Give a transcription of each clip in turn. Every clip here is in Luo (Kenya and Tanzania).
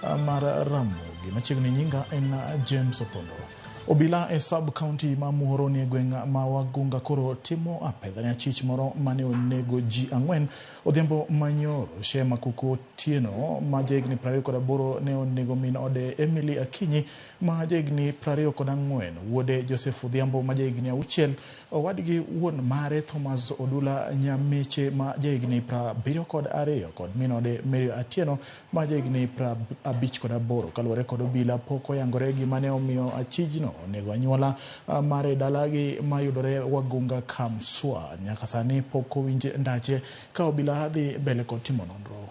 mar Ramogi. Machiegni nyinga en James Opondo. Obila e sub county ma Muhoroni e gweng' ma Wagunga koro timo apedha ne achich moro mane onego ji 4 odhiambo manyoro. Shema Kuku Otieno ma jahigni 28 ne onego min ode Emily Akinyi ma jahigni 24, wuode Joseph Odhiambo ma jahigni 6, owadgi wuon mare Thomas Odula Nyameche ma jahigni 72 kod min ode Mary Atieno ma jahigni 58. Kaluwore kod obila, pok oyangore gima ne omiyo achijno onego anyuola mare dalagi mayudore Wagunga Kamswa. Nyaka sani pok owinj ndache ka obila dhi mbele kod timo nonro.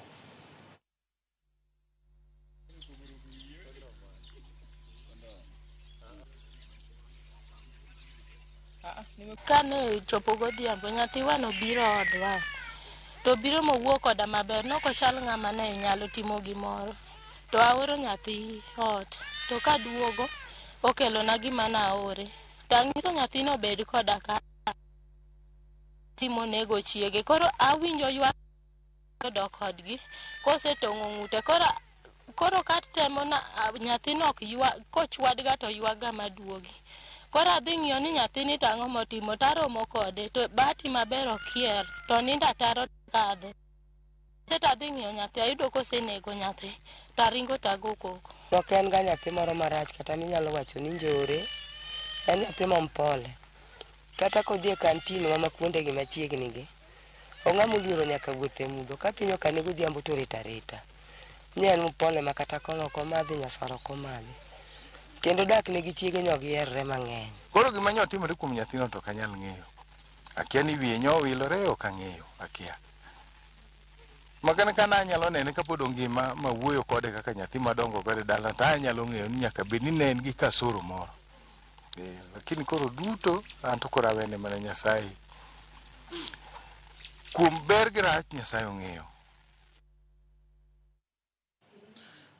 Kane ochopo godhiambo, nyathiwa nobiro odwa. To obiro mowuo koda maber, nokochal ng'ama ne nyalo timo gimoro. To aoro nyathi ot, to kaduogo, okelona gima naore. To ang'iso nyathino obed koda ka monego chiege. Koro awinjo ywak odok kodgi kosetong'o ng'ute. Koro katemo na nyathino ok ywag, kochwadga to ywagga maduogi. Koro adhi ng'iyo ni nyathini to ang'o motimo, taromo kode to bahati maber okier to nindo ataro kadhe. To adhi ng'iyo nyathi, ayudo kosenego nyathi, taringo tago koko. Ok en ga nyathi moro marach kata minyalo wacho ni njore. En nyathi mompole. Kata kodhi e kantin wa ma kuondegi machiegni gi, ong'ama oluoro nyaka wuoth e mudho. Ka piny okane godhiambo to orito arita. Ni en mpole ma kata kong'o ok omadhi, nyasore ok omadhi. Kendo dak ne gi chiege nyo giherre mang'eny. Koro gima nyo timore kuom nyathino to ok anyal ng'eyo. Akia ni wiye nyo owilore, ok ang'eyo, akia. Makana ka nanyalo nene kapod ongima ma wuoyo kode kaka nyathi madongo godo e dala to anyalo ng'eyo ni nyaka bed ni ne en gi kasoro moro. Lakini koro duto an to koro awene mana Nyasaye. Kuom ber gi rach Nyasaye ong'eyo.